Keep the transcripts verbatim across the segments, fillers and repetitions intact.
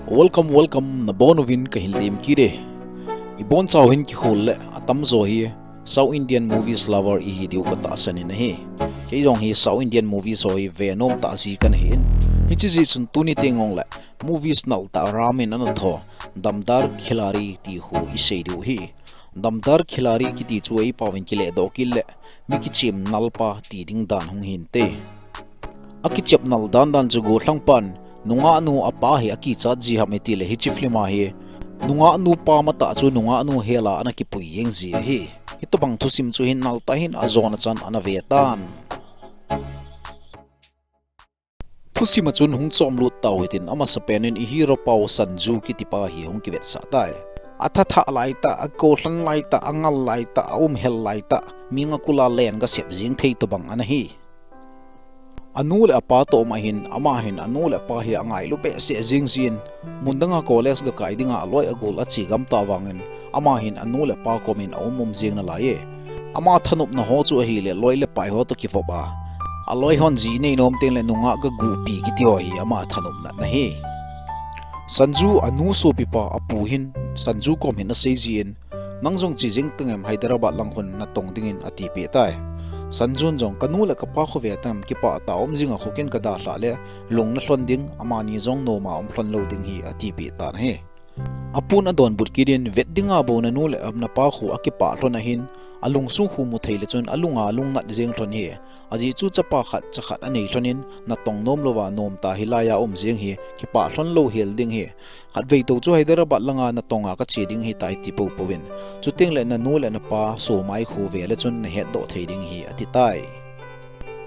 Welcome, welcome, nabonchauvin kahin lemkit e. Ibonchauva hin kikhol le atamjo hi South Indian movies lover ihi diu katahsan in ahi. Kei jong hi South Indian movies ho hi venom tah ji kana hin. Hiche jeh chun tuni teng jong le movies nal tah Ram in ana tho Damdar Khiladi ti khu isei diu ahi. Damdar Khiladi kiti chu eipaovin kiledoh kit le mi kichem nalpa ti ding dan hung hinte. Akichep nal dandan chu gollhangpan nungahnu apa hi akichat ji ham itile hiche film a hi nungahnu pa matah chu nungahnu hel a ana kipui jeng ji ahi. Hitobang thusim chu hin nal tah hin ajon achan ana ve tan. Thusim a chun hung chomlut tau hitin, amasapen in i hero pau Sanju kitipa hi hung kivetsah tai. Athathah laitah, agollhang laitah, angal laitah, aumhel laitah, mi ngakul a len gasep jeng thei tobang ana hi. Anu le apa toh um ahin, ama hin anu le apa hi angailu behseh jeng jin, mun danga college gakai dinga aloi agol ache gam tah vangin, ama hin anu le apa komin aum um jeng nalai e. Ama thanopna ho chu ahile loi le pai ho toh kivop a, aloi hon ji nei nom teng le nungah gaguhpi kiti ho hi ama thanopna ahi. Sanju anu sopipa apu hin Sanju kom hin asei jin, nang jong che jeng tangem Hyderabad lang khun natong dingin atipeh tai. Sanjun jong kanu le kapa khu ve tangem kipah tah a um jing a khukin kadalhah le lung nalhon ding, amani jong nom a um lhon lou ding hi atipeh tan ahi. Apun adonbut kit in, vet dinga bou nanu le napa khu akipah lhon ahin, alungsung khu mu thei le chun alunga lungnat jeng lhon ahi. Ajeh chu chapa khat, cha khat anei lhon in, natong nom louva nomtah hilai a um jeng hi kipah lhon lou hel ding ahi. Khatvei tou chu Hyderabad langa natong a kache ding ahitai ti poupouvin, chuteng le nanu le napa somai khu ve le chun nahetdoh thei ding ahi ati tai.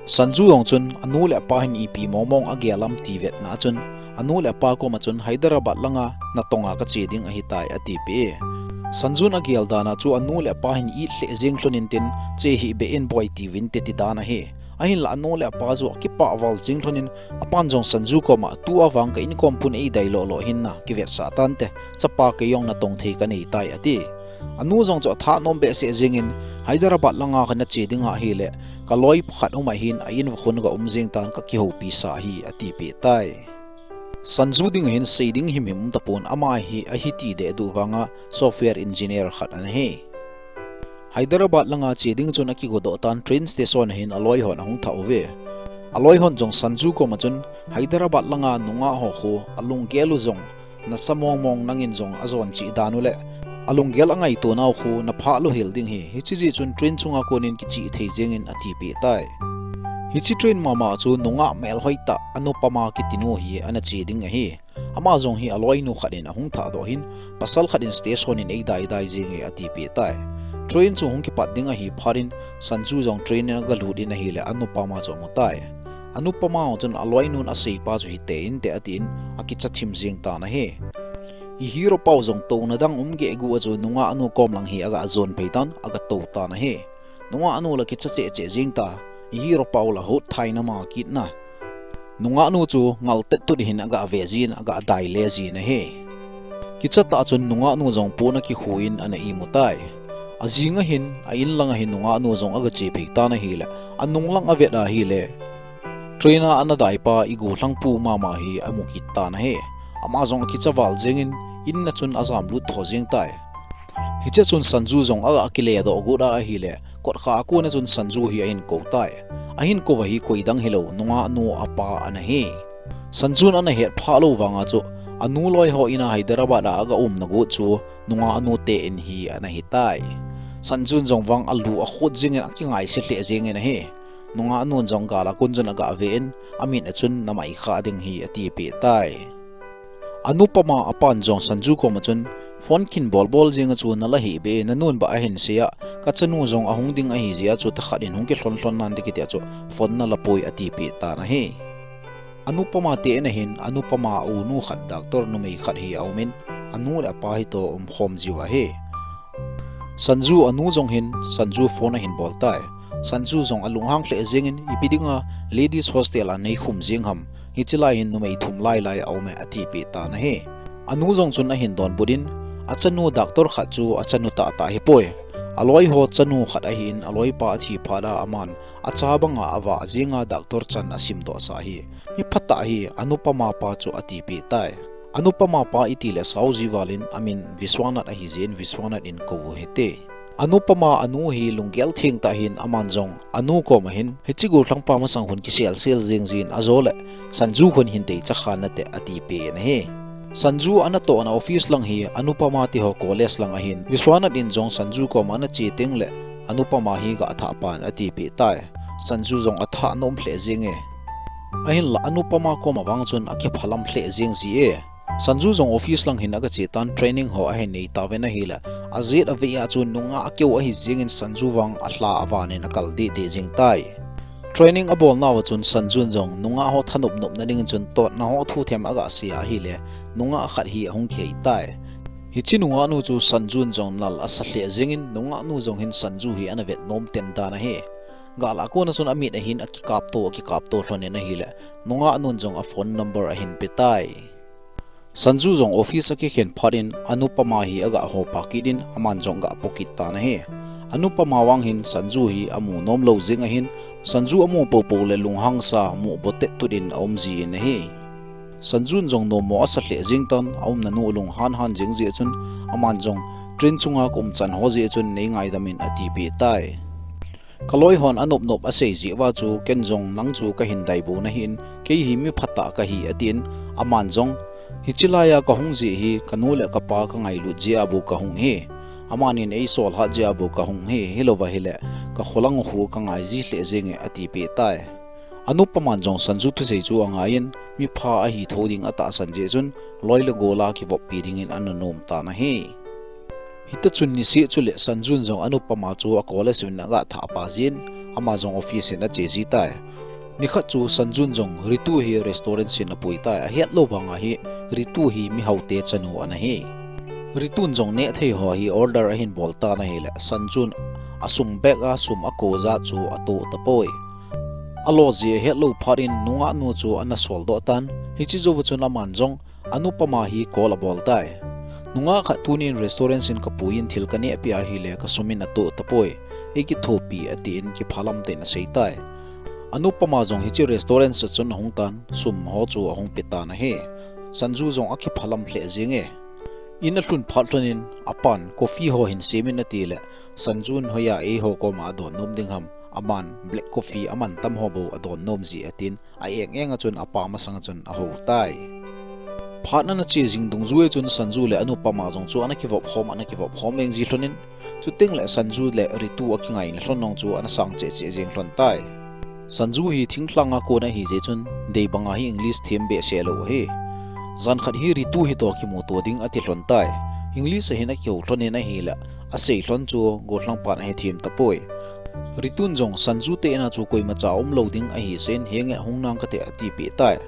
Sanju jong chun anu le apa hin ipi mongmong agel am ti vetna a chun, anu le apa koma chun Hyderabad langa natong a kache ding ahitai atipeh e. Sanjun agel dan a chu anu le apa hin it lheh jeng lhon intin, che hih beh in boi tiuvinte ti dan ahi. Ahinla anu le apa chu akipah val jeng lhon in, apan jong Sanju koma tua vang ka inkom pun eidai lolo hinna kivetsah tante, chapa kei jong natong thei kanei tai ati. Anu jong chu athanom behseh jengin, Hyderabad langa kanache ding ahile kaloi pakhat um ahin, a in va khun kaum jeng tan, kakihoupi sa ahi atipeh tai. Sanju dinga hin sei ding himhim um tapon, ama hi ahiti dehduh vanga software engineer khat ana hi. Hyderabad langa che ding chun akigodoh tan, train station a hin aloi hon ahung thah uve. Aloi hon jong Sanju koma chun Hyderabad langa nungah ho khu alunggel u jong nasa mongmong nangin jong ajon cheh dan u le alunggel angaito nau khu naphah lou hel ding ahi. Hiche jeh chun train chunga konin kicheh thei jengin atipeh tai. Hiche train mama chu nungah melhoi tah Anupama kitinu hi ana che ding ahi. Ama jong hi aloinu khat in ahung thahdoh hin, pasal khat in station in eidaidai jenge atipeh tai. Train chu hung kipat ding ahi phat in, Sanju jong train in agalut in ahile Anupama chu amu tai. Anupama jong chun aloinun aseipa chu hite inte atin, akicha thim jeng tan ahi. I hero pau jong touna dang um gehguh a chu nungahnu kom lang hi agajon phei tan, agatou tan ahi. Nungahnu la kicha cheh cheh jeng ta, i hero pau la hot thaina ma kitna. Nungahnu chu ngal tettut hin agave jin, agadaile jin ahi. Kichatah chun nungahnu jong pon akikhu in ana imu tai. Ajing a hin, a in lang a hin nungahnu jong agache phei tan ahile, anung lang avet ahile, train a ana daipa i gollhangpu mama hi amu kit tan ahi. Ama jong akicha val jengin, in a chun ajamlut tho jeng tai. Hichea chun Sanju jong aga kiledoh got a ahile, kotkha a kona chun Sanju hi ahin kou tai. Ahin kou a hi koidang hilou, nungahnu apa ana hi. Sanjun ana hetphah lou vanga chu, anu loi ho in a Hyderabad a aga umna got chu, nungahnu te in hi ana hitai. Sanjun jong vang alu akhut jengin akingaiset lheh jengin ahi. Nungahnun jong gal a kon chun agave in, amit a chun namai kha ding hi atipeh tai. Anupama apan jong Sanju koma chun, phone khin bolbol jeng a chu nala hih beh, nanun bah ahin sei a, kachanu jong ahung ding ahi jeh a chu thakhat in hung kilhonlhon nante kiti a chu, phone nalapoi atipeh tan ahi. Anupama te in a hin, Anupama unu khat doctor numei khat hi aumin, anu le apa hitoh umkhom jiu ahi. Sanju anu jong hin, Sanju phone ahin bol tai. Sanju jong alunghang lheh jengin, ipi dinga ladies hostel a neikhum jeng ham, hiche lai hin numei thum lailai aume atipeh tan ahi. Anu jong chun ahin donbut in, achanu doctor khat chu achanu tahtah hipoi. Aloi ho chanu khat ahin, aloipa athi phat a aman, acha banga avah jenga doctor chan asimdoh sah ahi. Mi phatah hi, Anupama pa chu atipeh tai. Anupama pa iti le sao ji valin amin Vishwanath ahi jeh in Vishwanath in kou u hite. Anupama anu hi lunggel theng tah hin aman jong anu koma hin hiche gollhang pa masang hin kiselsel jing jin ajole Sanju khun hin deicha khan nate ati pen ahi. Sanju anatohna office lang hi Anupama teho college lang ahin Vishwanath in jong Sanju koma ana che teng le Anupama hi ga thah pan ati peh tai. Sanju jong athah nom lheh jing e. Ahinla Anupama koma vang chun akiphalam lheh jing ji e. Sanju jong office lang hin aga che tan training ho ahin nei tauvin ahile. Ajet avei a chu nungah akeu ahi jingin Sanju vang alha avan in akal deh deh jing tai. Training abolnauva chun Sanju in jong nungah ho thanop nopna dingin chun totna ho thuthem aga sei ahile. Nungah khat hi ahung kihei tai. Hiche nungah nu chu Sanju in jong nal asa lheh jingin nungah nu jong hin Sanju hi ana vet nom ten dan ahi. Gal a kona chun amit ahin akikap to, akikap to lhonin ahile. Nungah nun jong a phone number ahin pe tai. Sanju jong office akikhen phat in Anupama hi aga hopa kit in aman jong aga pokit tan ahi. Anupama vang hin Sanju hi amu nom lou jing ahin Sanju amu popo le lunghang sa mu botet tut in aum jin ahi. Sanju in jong nommo asa lheh jing tan aumna nu alung hanhan jing jeh chun aman jong train chunga ka umchan ho jeh chun nei ngaidam in ati peh tai. Ka loi hon anop nop asei jeh uva chu ken jong nang chu kahin daibu nahin kei hi mi phatah kahi atin aman jong hiche laiya kahung jeh hi kanu le kapa kangailut jeh a bou kahung hi. Amanin eisol hat jeh a bou kahung hi, hilouva hile kakholang khu kangai ji lheh jing e ati peh tai. Anupaman jong Sanju thusei chu angaiyin mipha ahi tho ding atahsan jeh chun loi le gol a kivoppi dingin ana nom tan ahi. Hita chun niseh chule Sanju in jong Anupama chu a college uvin aga thah pa jin, ama jong office in ache ji tai. Nikhat chu Sanju in jong Ritu hi restaurant in apui tai, ahet lou vanga hi Ritu hi mihaote chanu ana hi. Ritu in jong neh thei ho hi order ahin bol tan ahile Sanju in asum bag a sum akou jat chu ato tapoi. Alo jeh ahet lou phat in nungah nu chu ana soldoh tan, hiche jouva chun aman jong Anupama hi call abol tai. Nungah khat tunin restaurant in kapui in thil kaneh peh ahile kasum in ato tapoi. Eikithopi atin kiphalam tah in asei tai. Anupama jong hiche restaurant a chun ahung tan, sum ho chu ahung pe tan ahi. Sanju jong akiphalam lheh jing e. In alhun phat lhonin apan coffee ho hin sem in atile, Sanju in hoiya eiho koma adon nom ding ham, aman black coffee aman tam ho bou adon nom ji atin, a eng eng a chun apa masang a chun ahou tai. Phat ana che jing dungjui a chun Sanju le Anupama jong chu ana kivop khom, ana kivop khom eng ji lhonin, chuteng le Sanju le Ritu akingai na lhon nung chu ana sang cheh cheh jing lhon tai. Sanju hi thinglhang a kon ahi jeh chun, dei banga hi English them behseh lou ahi. Jan khat hi Ritu hitoh kimuto ding ati lhon tai. English a hin akihou lhonin ahile, asei lhon chu gollhang pan ahi them tapoi. Ritu in jong Sanju tehna chu koimacha umlou ding ahi seh in, henge hung nang kate ati peh tai.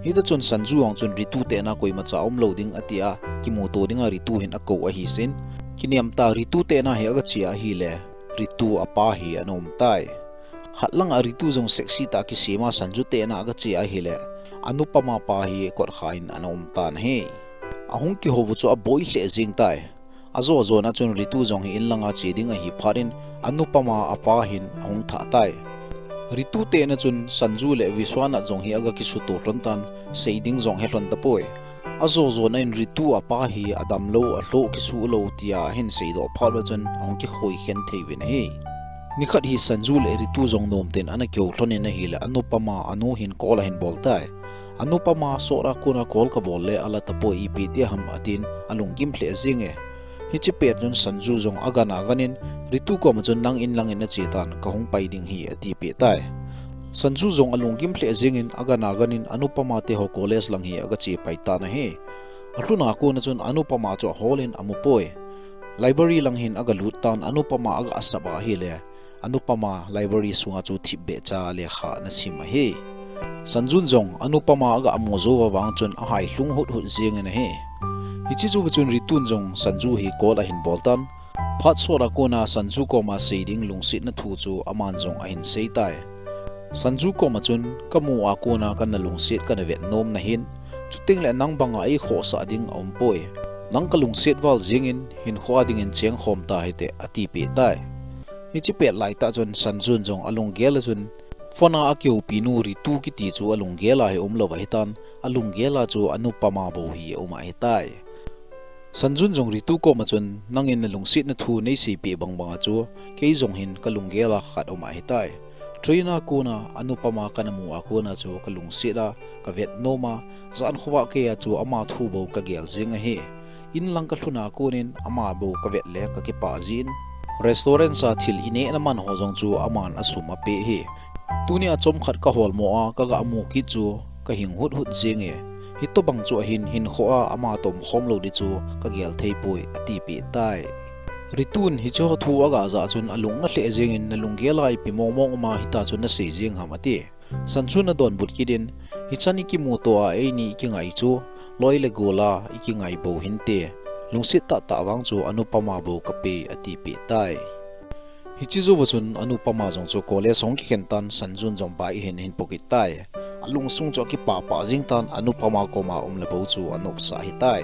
Hita chun Sanju vang chun Ritu tehna koimacha umlou ding atia, kimuto dinga Ritu hin akou ahi seh in, kiniam tah Ritu tehna hi aga che ahile, Ritu apa hi ana um tai. Khat langa Ritu jong sexy tah kisem a Sanju tehna aga che ahile, Anupama pa hi kotkha in ana um tan ahi. Ahung kihou u chu aboi lheh jing tai. Ajo jona chun Ritu jong hi in langa che ding ahi phat in Anupama apa hin ahung thah tai. Ritu tehna chun Sanju le Vishwanath jong hi aga kisuto lhon tan, sei ding jong he lhon tapoi. Ajo jona in Ritu apa hi adamlou, alhoh kisuh lou tia ahin seidoh phat uva chun ahung kikhoi khen thei uvin ahi. Nikhat hi Sanju le Ritu jong nomten ana kihou lhonin ahile Anupama anu hin call ahin bol tai. Anupama, sot a kona call kabol le ala tapoi, ipi ti ham atin alunggim lheh jing e. Hiche pet chun Sanju jong agan aganin Ritu koma chun nang in langin nache tan, kahung pai ding hi ati peh tai. Sanju jong alunggim lheh jingin agan aganin Anupama teho college lang hi aga che pai tan ahi. Alhun a kona chun Anupama chu aholin amu poi. Library lang hin aga lut tan Anupama aga asap ahile, Anupama library sunga chu thipbeh cha lekha ana sim ahi. Sanju in jong Anupama aga amu jou vang chun ahai lhung hut hut jingin ahi. Hiche jouva chun Ritu in jong Sanju hi call ahin bol tan. Phat sot a kona Sanju koma sei ding lungsetna thu chu aman jong ahin sei tai. Sanju koma chun, kamu a kona kana lungset kana vet nom nahin, chuteng le nang banga eikhohsah ding aum poi. Nang kalungset val jingin hinkhoa dingin chengkhom tahite, ati peh tai. Hiche pet laitah chun Sanju in jong alunggel a chun, Phone a akihoupi nu Ritu kiti chu alunggel a hi umlou ahitan, alunggel a chu Anupama bou hi aum ahitai. Sanjun jong Ritu koma chun, "Nangin nalungsetna thu neiseipeh bangbang a chu, kei jong hin kalunggel a khat um ahitai. Train a kona Anupama kana mu a kona chu kalungset a, kavet nom a, jan khovah kei a chu ama thu bou kagel jing ahi. In lang kalhun a konin ama bou kavet le kakipah jin. Restaurant a thil inehna man ho jong chu aman asum apeh hi. Tunia chomkhat kahol mo a, kaga mu kit chu kahing huthut jing e. Hitobang chu ahin hinkho a ama toh umkhom lou ding chu kagel thei poi," atipeh tai. Ritun hiche ho thu aga jah chun alung alheh jengin, "Nalunggel a ipi mongmong um a hitia chu nasei jing ham?" ati. Sanjun adonbut kit in, "Hichan ikimuto a eini ikingai chu, loi le gol a ikingai bou hinte. Lungset tahtah vang chu Anupama bou kapei," atipeh tai. Hiche jouva chun Anupama jong chu college ahung kikhen tan, Sanjun jong bike hin ahin pokit tai. Alungsung chu akipah pah jing tan, Anupama koma um le bou chu anopsah ahitai.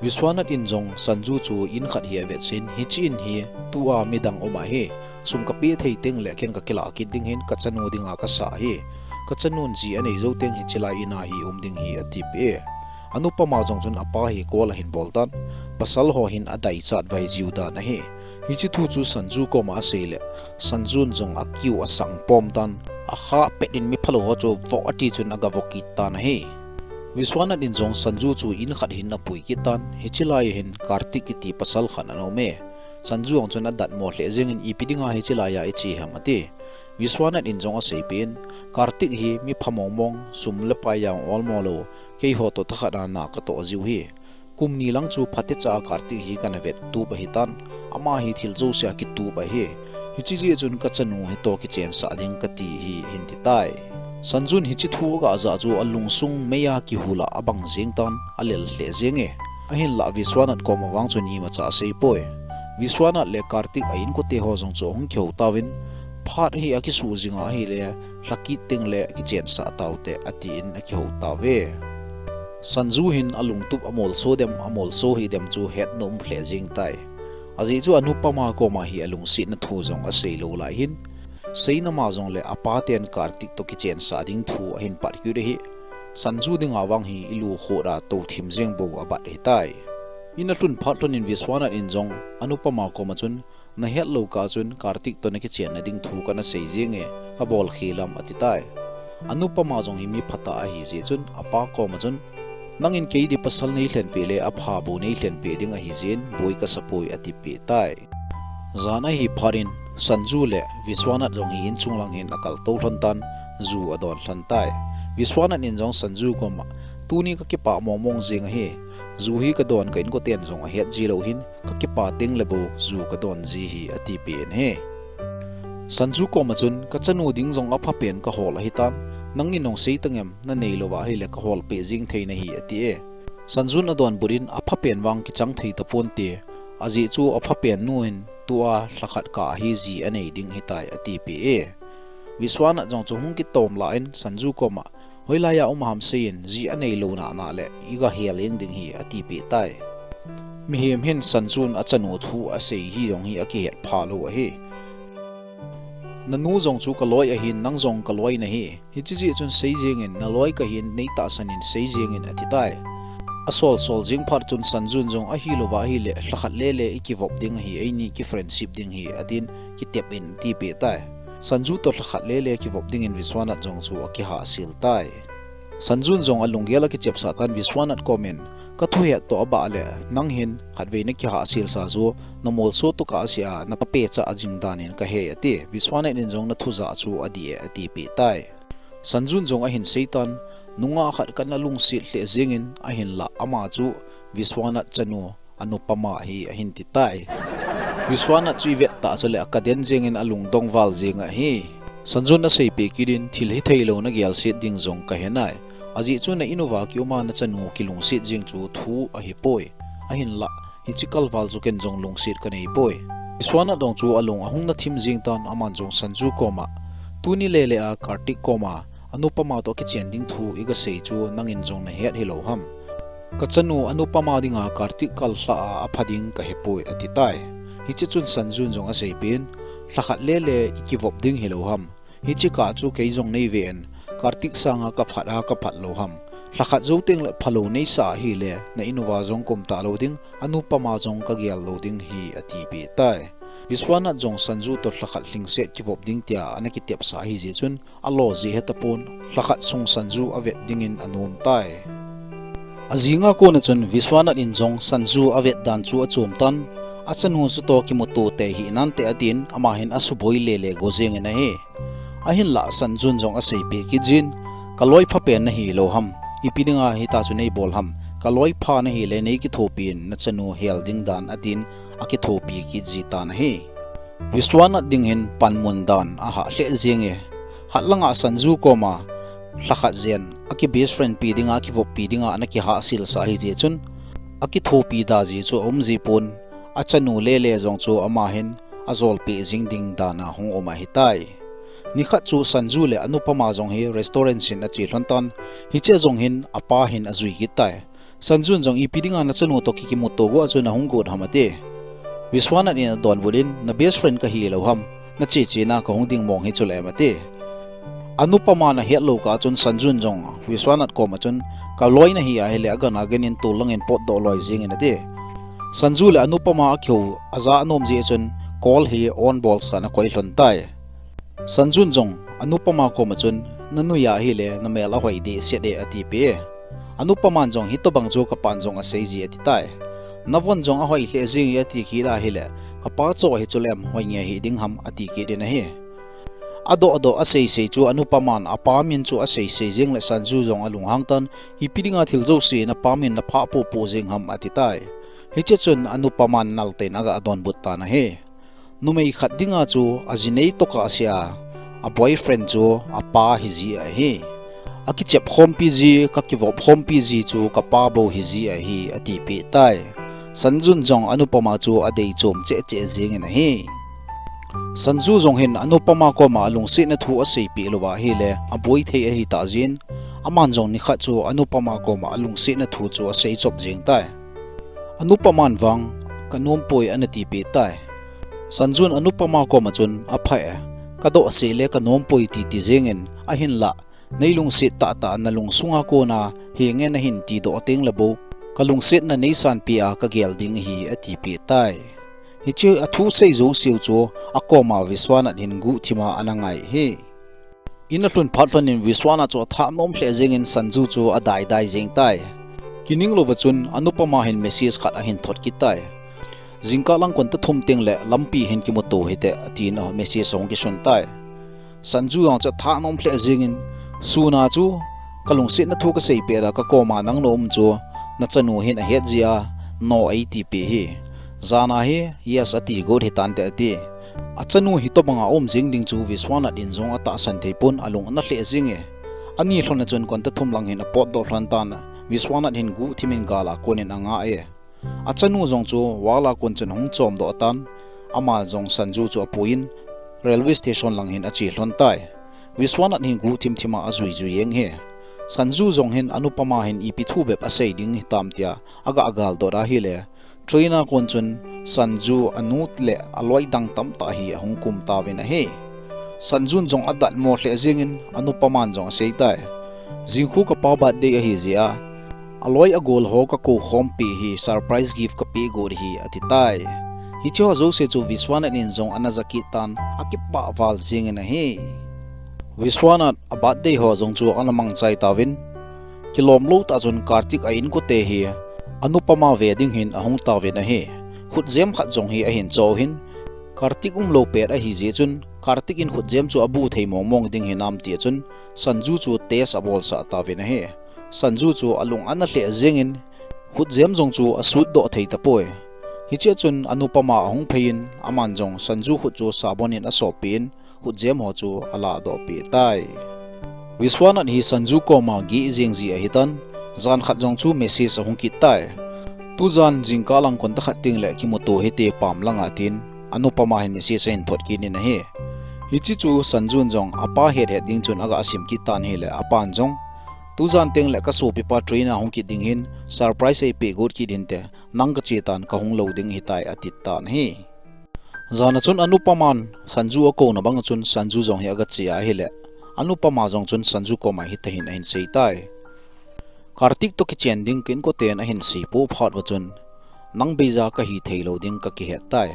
Vishwanath in jong Sanju chu in khat hi avetsin, "Hiche in hi tua midang um ahi. Sum kapeh thei teng le ken kakilah kit ding hin kachanu dinga kasah ahi. Kachanun ji anei jou teng hiche lai in a hi um ding hi," atipeh e. Anupama jong chun apa hi call ahin bol tan, pasal ho hin adaichat vai jiu dan ahi. Hiche thu chu Sanju koma asei le, Sanjun jong akiu asang pom tan, akha pet in miphalou ho chu voh ati chun aga voh kit tan ahi. Vishwanath in jong Sanju chu in khat hin apui kit tan, hiche lai hin Kartik kiti pasal khat ana um e. Sanju jong chun adatmo lheh jengin, "Ipi dinga hiche lai a iche ham?" ati. Vishwanath in jong aseipeh in, "Kartik hi mipha mongmong, sum le pai jong olmo lou, keiho toh thakhat a na katoh jiu hi. Kum ni lang chu phatecha a Kartik hi kana vettup ahitan, ama hi thil jouse a kitup ahi. Hiche jeh chun kachanu hitoh kichensah ding kati hi," ahin ti tai. Sanjun hiche thu aga jah chu alungsung mei a kihul a abang jeng tan, alel lheh jeng e. Ahinlah Vishwanath koma vang chun imacha asei poi. Vishwanath le Kartik a inkote ho jong chu ahung kihou tauvin, "Phat hi akisuh jing a ahile, lha kit teng le kichensah taute," atin akihou tauve. Sanju hin alungtup amolso dem, amolso hih dem chu hetnom lheh jeng tai. Ajeh chu Anupama koma hi alungsetna thu jong asei lou lai hin, seina ma jong le apa ten Kartik toh kichensah ding thu ahin pat kit ahi. Sanju dinga vang hi ilu khut a tou thim jeng bou abat ahitai. In alhun phat lhon in Vishwanath in jong Anupama koma chun, "Nahet lou kah chun Kartik toh nakichenna ding thu kana sei jeng e, kabol khel am?" ati tai. Anupama jong hi mi phatah ahi jeh chun, apa koma chun, "Nangin kei ding pasal neilhenpeh le apha bou neilhenpeh ding ahi jeh in, boi kasa poi," atipeh tai. Jan ahi phat in, Sanju le Vishwanath jong hi inchung lang hin akaltou lhon tan, ju adon lhon tai. Vishwanath in jong Sanju koma, "Tuni kakipah mongmong jeng ahi, ju hi kadon ka inkoten jong ahet ji lou hin, kakipah teng le bou ju kadon ji hi," atipeh in ahi. Sanju koma chun, "Kachanu ding jong aphapen kahol ahitan, nangin nong sei tangem, nanei louva ahile kahol peh jeng thei nahi," ati e. Sanjun adonbut in, "Aphapen vang kichang thei taponte, ajeh chu aphapen nu in tua lhakhat kah hi ji anei ding ahitai," atipeh e. Vishwanath jong chu hung kitom lah in Sanju koma, "Hoilai a um ham seiyin, ji anei lou nana le iga hel jeng ding hi," atipeh tai. Mihem hin Sanjun achanu thu asei hi jong hi akihet pha lou ahi. "Nanu jong chu kaloi ahin, nang jong kaloi nahi. Hiche jeh chun sei jengin, naloi kahin, neitahsan in sei jengin," ati tai. Asol sol jeng phat chun Sanjun jong, "Ahilouva ahile, lhakhat lele ikivop ding ahi, eini ki friendship ding hi," atin kitep in atipeh tai. Sanju toh lhakhat lele kivop dingin Vishwanath jong chu akihahsel tai. Sanjun jong alunggel akichepsah tan Vishwanath komin, "Kathuhet toh abah le, nang hin khatvei nakihahsel sa chu, namolso toh kahsea, napapeh cha jing danin kahe," ati. Vishwanath in jong, "Nathu jah chu adih e," atipeh tai. Sanjun jong ahin seitan, "Nungah khat kana lungset lheh jengin, ahinlah ama chu Vishwanath chanu Anupama hi," ahin ti tai. Vishwanath chu ivet tah chule akaden jengin alungdong val jeng ahi. Sanjun aseipeh kit in, "Thil hithei lou nagel set ding jong kahe nai. Ajeh chu na in uva kiuma nachanu kilungset jeng chu thu ahipoi. Ahinlah, hiche kalval chu ken jong lungset kanei poi." Vishwanath jong chu alung ahung nathim jeng tan, aman jong Sanju koma, "Tuni lele a Kartik koma Anupama toh kichen ding thu iga sei chu nangin jong nahet hilou ham? Kachanu Anupama dinga Kartik kalhah a apha ding kahepoi," ati tai. Hiche chun Sanjun jong aseipeh in, "Lhakhat lele ikivop ding hilou ham? Hiche kah chu kei jong nei ve in, Kartik sanga ka phat a ka phat lou ham. Lhakhat jou teng le phalou nei sa ahile, na in uva jong kum talou ding, Anupama jong ka gel lou ding ahi, ati peh tai. Vishwanath jong Sanju toh lhakhat lhingset kivop ding tia ana kitepsa ahi jeh chun, alo jeh hetapon, lhakhat sung Sanju avet dingin anom tai. Ajing a kon a chun Vishwanath in jong Sanju avet dan chu achom tan, achanu chutoh kimuto tei hih nante atin, ama hin asuboi lele go jeng in ahi. Ahinlah Sanju in jong aseipeh kit jin, ka loi pha pen nahi lou ham, ipi dinga hitia chu nei bol ham, ka loi pha nahi le nei kithopi in nachanu hel ding dan atin, akithopi kit ji tan ahi. Vishwanath ding hin panmun dan ahah lheh jeng e. Khat langa Sanju koma lhakhat jen aki best friend pi dinga, kivop pi dinga ana kihahsel sa ahi jeh chun, akithopi da ji chu aum ji pon, achanu lele jong chu ama hin ajolpeh jing ding dan a hung um ahi tai. Nikhat chu Sanju le Anupama jong hi restaurant chin ache lhon tan, hiche jong hin apa hin ajui kit tai. Sanju in jong ipi dinga nachanu toh ki kimuto go a chu nahung got ham ati. Vishwanath in adonbut in, na best friend kahi lou ham, nache chena kahung ding mong hi chule em ati. Anupama in ahet lou kah chun Sanju in jong Vishwanath koma chun, ka loi nahi ahile agan agan in tol langin potdoh loi jeng in ati. Sanju le Anupama akihou aja anom jeh chun call hi on bol sa in akoi lhon tai. Sanju in jong Anupama koma chun, na nui ahile na mel ahoi dehset e ati peh e. Anupama in jong hitobang chu ka pan jong asei ji ati tai. Na von jong ahoi lheh jeng e ati kit ahile, ka pa cho hi chule em hoi nge hiding ham ati kit in ahi. Adoh adoh asei sei chu Anupama in apa min chu asei sei jeng le Sanju jong alunghang tan, ipi dinga thil jouse napa min naphah popo jeng ham ati tai. Hiche chun Anupama in naltah in aga donbut tan ahi. Numei khat dinga chu aji nei toh kasei a, a boyfriend chu apa hi ji ahi. Akichep khompi ji, kakivop khompi ji chu kapa bou hi ji ahi, ati peh tai. Sanju in jong Anupama chu adei chom cheh cheh jeng in ahi. Sanju jong hin Anupama koma alungsetna thu aseipeh lou ahile, aboi thei ahi tah jeh in, aman jong nikhat chu Anupama koma alungsetna thu chu asei chop jeng tai. Anupama in vang, ka nom poi ana ti peh tai. Sanju in Anupama koma chun, apha e, ka doh seh le ka nom poi ti ti jeng in, ahinlah, nei lungset tahtah na lungsunga kona, henge nahin ti doh teng le bou, ka lungsetna nei sanpeh a ka gel ding ahi ati peh tai. Hiche a thu sei jouse u chu, akoma Vishwanath hin guhthim a ana ngai hi. In alhun phat lhon in Vishwanath chu athah nom lheh jeng in Sanju chu adai dai jeng tai. Kining louva chun Anupama hin message khat ahin thot kit tai. Jingkah lang konta thum teng le lampi hin kimuto hite, atin message ahung kisun tai. Sanju jong chu athah nom lheh jeng in, sun a chu ka lungsetna thu kasei pet a ka koma nang na um chu, nachanu hin ahet jia, no eiti peh hi. Jan a hi, yes ati got hitante ati. Achanu hitobanga um jing ding chu Vishwanath in jong atahsan thei pon alung ana lheh jeng e. Ani lhon a chun konta thum lang hin apotdoh lhon tan, Vishwanath hin guhthim in gal a kon in anga e. Achanu jong chu wall a kon chun ahung chomdoh tan, ama jong Sanju chu apuiyin railway station lang hin ache lhon tai. Vishwanath hin guhthim thim a ajui jui jeng hi. Sanju jong hin Anupama hin ipi thu bep asei ding hitam tia aga gal doh ahile, train a kon chun Sanju anu le aloi dang tamtah hi ahung kum tauvin ahi. Sanju in jong adatmo lheh jeng in Anupama in jong asei tai. Jingkhu kapa birthday ahi jeh a, aloi agol ho kakou khompi hi surprise gift kapeh got hi ati tai. Hiche ho jouse chu Vishwanath in jong ana ja kit tan akipah val jeng in ahi. Vishwanath a birthday ho jong chu ana mangchai tauvin, kilom lou tah chun Kartik a inkote hi Anupama ve ding hin ahung tauvin ahi. Khutjem khat jong hi ahin cho hin, Kartik umlou pet ahi jeh chun, Kartik in khutjem chu abu thei mong mong ding hinam ti chun, Sanju chu test abolsah tauvin ahi. Sanju chu alung ana lheh jeng in, khutjem jong chu asut doh thei tapoi. Hiche chun Anupama ahung phei in, aman jong Sanju khut chu sabon in asop peh in, khutjem ho chu alah doh peh tai. Vishwanath hi Sanju koma gih jeng ji ahitan, jan khat jong chu message ahung kit tai. Tujan jingkah lang konta khat teng le kimuto hite pam langa tin, Anupama hin message ahin thot kit in ahi. Hiche chu Sanju in jong apa het het ding chun aga sim kit tan ahile, apan jong, tujan teng le kasopipa train a hung kit ding hin, surprise eipeh got kit inte, nang kache tan kahung lou ding ahitai ati tan ahi. Jan a chun Anupaman Sanju akouna bang a chun Sanju jong hi agache ahile, Anupama jong chun Sanju koma hitahin ahin seitai. Kartik toh kichen ding ka inkoten ahin seipoh phat uva chun, nang beija kahi theilou ding kakihet tai.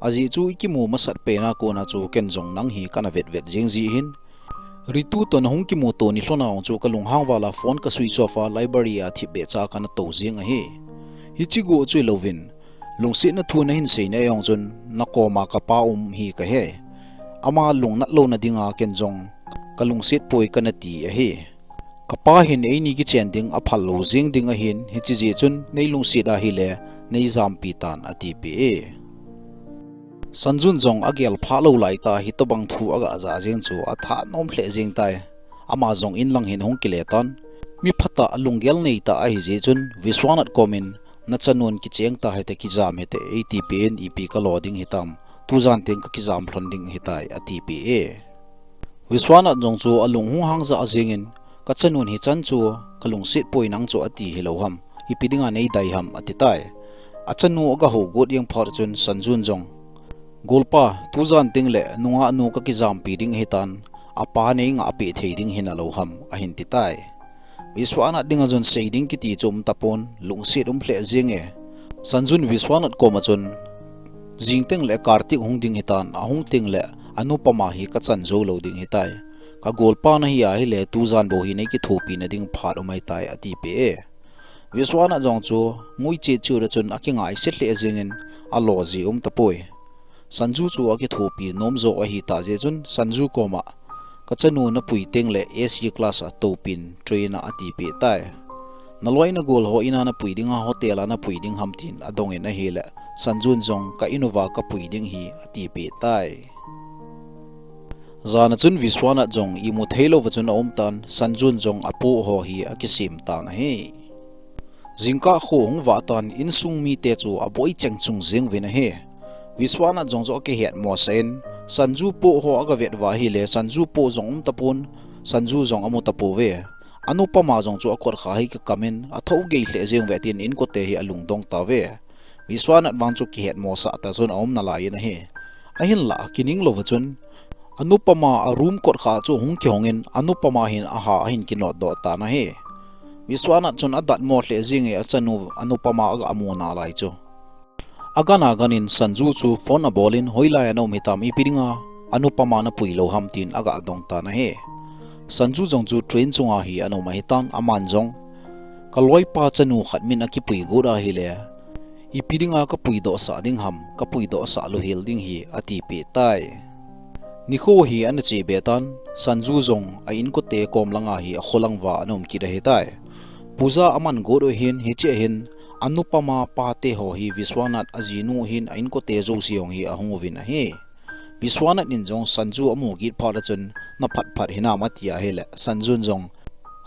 Ajeh chu ikimu masat pena kona chu ken jong nang hi kana vetvet jing jeh hin, Ritu toh nahung kimuto nilhona jong chu kalunghang vala phone ka switch off a, library a thipbeh cha kana tou jing ahi. Hiche go chu hilouvin, lungsetna thu nahin seina jong chun nakoma kapa um hi kahe. Ama lungnat louna dinga ken jong kalungset poi kana ti ahi. Kapa hin eini kichen ding aphal lou jing ding ahin, hiche jeh chun neilungset ahile neijampi tan, atipeh e. Sanjun jong agel phah lou laitah hitobang thu agajah jeng chu athanom lheh jeng tai. Ama jong inlang hin ahung kile tan. Mi phatah lunggel neitah ahijeh chun Vishwanath komin, nachanun kicheng tahite, kijam hite, eitipeh in ipi kalo ding hitam, tujan teng kakijam lhon ding ahitai, atipeh e. Vishwanath jong chu alung hung hang jah jengin, kachanun hichan chu kalungset poi nang chu ati hilou ham, ipi dinga neidai ham atitai. Achanu agahou got jeng phat chun Sanjun jong, golpa, tujan tengle nungahnu kakijampi ding ahitan, apa neingahpeh thei ding hinalou ham, ahin titai. Vishwanath dinga chun sei ding kiti chu umtapon, lungset um lheh jenge. Sanjun Vishwanath koma chun, jing tengle Kartik hung ding hitan, ahung tengle Anupama hi kachan joulou ding hitai. Kagolpa nahi ahile tujan bou hi neikithopina ding phat um ahitai, atipeh e. Vishwanath jong chu nguichet cheh a chun akingaiset lheh jengin, alo ji umtapoi. Sanju chu akithopi nom jo ahitah jeh chun Sanju koma, kachanu napui tengle A C class a toupin train a, atipeh tai. Naloi nagol ho ina napui dinga, hotel a napui ding ham, tin adongin ahile, Sanjun jong ka in uva kapui ding hi, atipeh tai. Jan a chun Vishwanath jong imu theilouva chun aumtan, Sanjun jong apoh ho hi akisem tan ahi. Jingkah kho hung vah tan, insung mite chu aboi chengchung jeng uvin ahi. Vishwanath jong chu akihet mosah in, Sanju poh ho agavet uva ahile, Sanju poh jong umtapon, Sanju jong amutapouve. Anupama jong chu akotkha hi kikamin, athou gei lheh jeng uve tin inkote hi alungdong tauve. Vishwanath vang chu kihet mosah tah chun aum nalai in ahi. Ahinlah kining louva chun, Anupama a room kotkha chu hung kihongin, Anupama hin aha ahin kinotdoh tan ahi. Vishwanath chun adatmo lheh jenge achanu Anupama agamu nalai chu. Agan aganin Sanju chu phone abolin, hoilai a naum hitam, ipi dinga Anupama napui lou ham, tin agadong tan ahi. Sanju jong chu train chunga hi ana um ahitan, aman jong, kaloipa chanu khat min akipui got ahile, ipi dinga kapuidohsah ding ham, kapuidohsah louhel ding hi, atipeh tai. Nikho hi ana chebe tan, Sanju jong a inkote kom langa hi akholang uva ana um kit ahitai. Puja aman got u ahin, hiche ahin, Anupama pate ho hi Vishwanath ajinu ahin, a inkote jouse jong hi ahung uvin ahi. Vishwanath in jong Sanju amu kit phat a chun, naphat phat hinam ati ahile, Sanjun jong,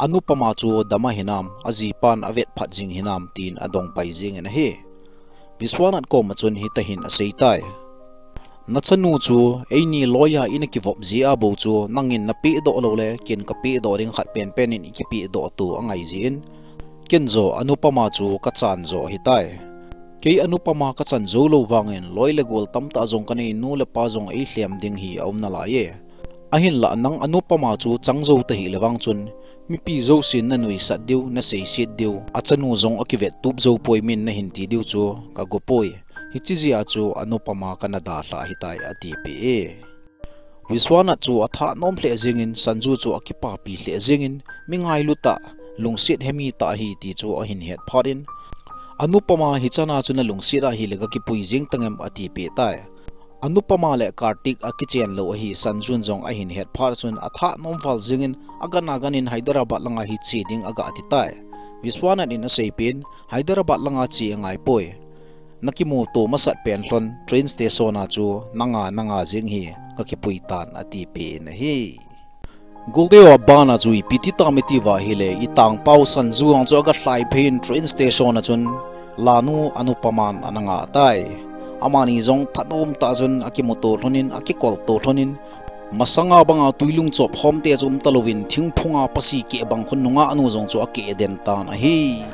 Anupama chu dam ahinam, ajipan avet phat jing hinam, tin adong pai jengin ahi. Vishwanath koma chun hitahin aseitai. Nachanu chu eini loi a ina kivop jeh a bou chu nangin napehdoh loule, ken kapehdoh ding, khat penpen in ikipehdoh to angai jeh in, ken joh Anupama chu kachan joh ahitai. Kei Anupama kachan joulou vangin loi le gol tamtah jong kanei, nu le pa jong eilhem ding hi aum nalai e. Ahinlah nang Anupama chu chang jou tahih le vang chun, mipi jousen nanuisat diu, naseiset diu, achanu jong akivet tup jou poi min nahin ti diu chu kagopoi. Hiche jeh a chu Anupama kana dalhah ahitai, atipeh e. Vishwanath chu athanom lheh jengin, Sanju chu akipapi lheh jengin, mi ngailu tah, lungset hemi tah ahi ti chu ahin het phat in, Anupama, hichana chu nalungset ahile kakipui jeng tangem, atipeh tai. Anupama le Kartik akichen lou ahi Sanjun jong ahin het phat chun athanom val jengin, agan aganin Hyderabad langa hi che ding agati tai. Vishwanath in aseipeh in, Hyderabad langa che angaipoi. Nakimuto masat pen lhon train station a chu nanga nanga jeng hi kakipui tan, atipeh in ahi. Goldeo, abana chu ipi ti tam iti uva ahile, itangpau Sanju ang chu agalhai phei in train station a chun lanu Anupaman ana ngah tai. Amani jong thanom tah chun akimuto lhonin, akikolto lhonin, masanga banga twilung chop khomte chu umtalouvin thingphunga pasi keh bang khun nungahnu jong chu akeh den tan ahi.